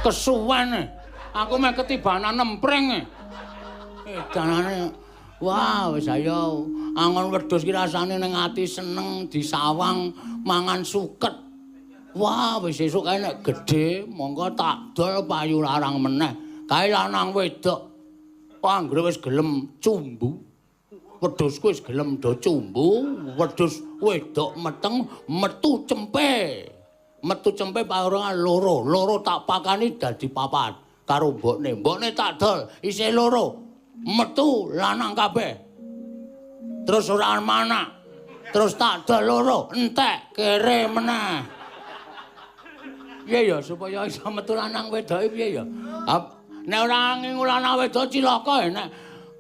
Kesuwen. Aku meh ketibanan nempring. Edanane wah wis ayo angon wedhus ki rasane ning ati seneng disawang mangan suket. Wah wis esuk kae nek gedhe monggo tak dol payu larang meneh. Kae lanang wedok. Anggere wis gelem cumbu. Wedhusku wis gelem do cumbu, wedhus wedok meteng metu cempe. Metu cempe parongan loro, loro tak pakani dadi papat karo mbokne. Mbokne tak dol isih loro. Metu lanang kabeh. Terus ora manak. Terus tak dol loro, entek kere meneh. Piye ya supaya iso metu lanang wedoke piye ya? Nek ora ngingu lanang wedok cilaka nek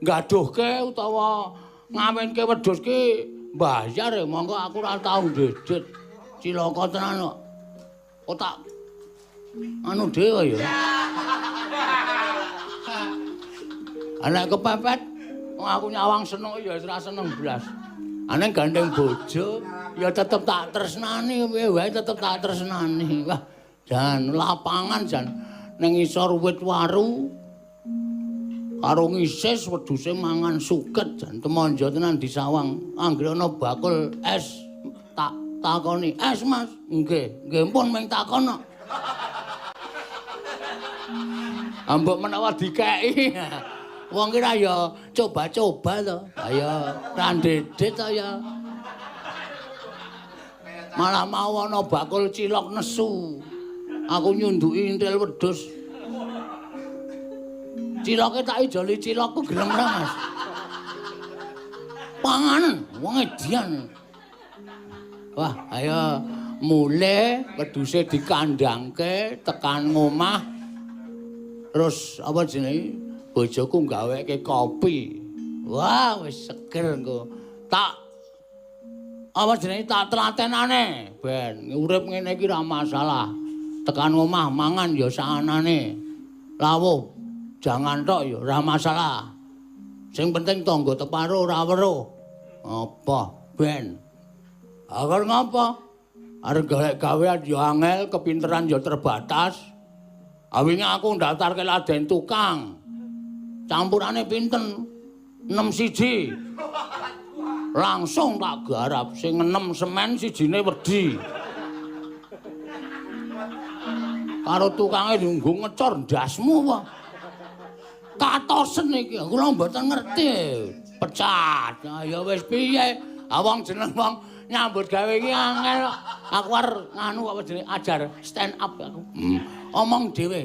gaduhke utawa ngawinke wedhus ki bayar ya monggo aku ora tau ndedit. Cilaka tenan kok. Kok tak anu dhewe ya. Anak kepepet aku nyawang seneng ya wis ora seneng blas. Ane gandeng bojo ya tetep tak tresnani piye wae tetep tak tresnani. Wah, jan lapangan jan ning isor wit waru karo ngisis wedhuse mangan suket jan temonjo tenan disawang. Anggere ana bakul es tak takoni, "Es, Mas?" "Nggih." "Nggih pun ming takon kok." Ambok menawa dikeki. Wong ki ra ya coba-coba to. Ayo ra ndedit to ya. Malah mau ana bakul cilok nesu. Aku nyunduki intil wedhus. Ciloke tak ijoli cilokku gelem ra, Mas? Panganen wong edian. Wah, ayo mulih wedhuse dikandhangke tekan ngomah. Terus apa jenenge? Bojoku gaweke kopi. Wah, wis seger engko. Tak apa jenenge tak telatenane ben urip ngene iki ra masalah. Tekan omah mangan ya saanane. Lawuh jangan tok ya ora masalah. Sing penting tangga teparo ora weruh. Apa ben? Arep ngapa? Arep golek gawean ya angel, kepinteran ya terbatas. Awinge aku ndaftarke laden tukang. Campurane pinten? 6 siji. Langsung tak garap sing 6 semen sijine wedi. Karo tukange nggo ngecor ndasmu apa? Katosen iki, kula mboten ngerti. Pecat. Ya wis piye? Ah wong jeneng wong nyambut gawe iki angel kok. Aku arep nganu apa jenenge ajar stand up aku. Omong dhewe.